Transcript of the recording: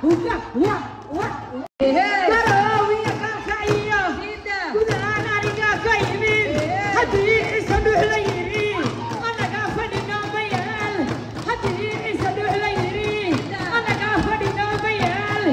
Wa wa wa. Garoowiya Gaalkacyo, gudahaan anigaa ka yimid. Haddii Ciise Dhuux la yidhi, annagaa fadhinoo ma yaal. Haddii Ciise Dhuux la yidhi, annagaa fadhinoo ma yaal.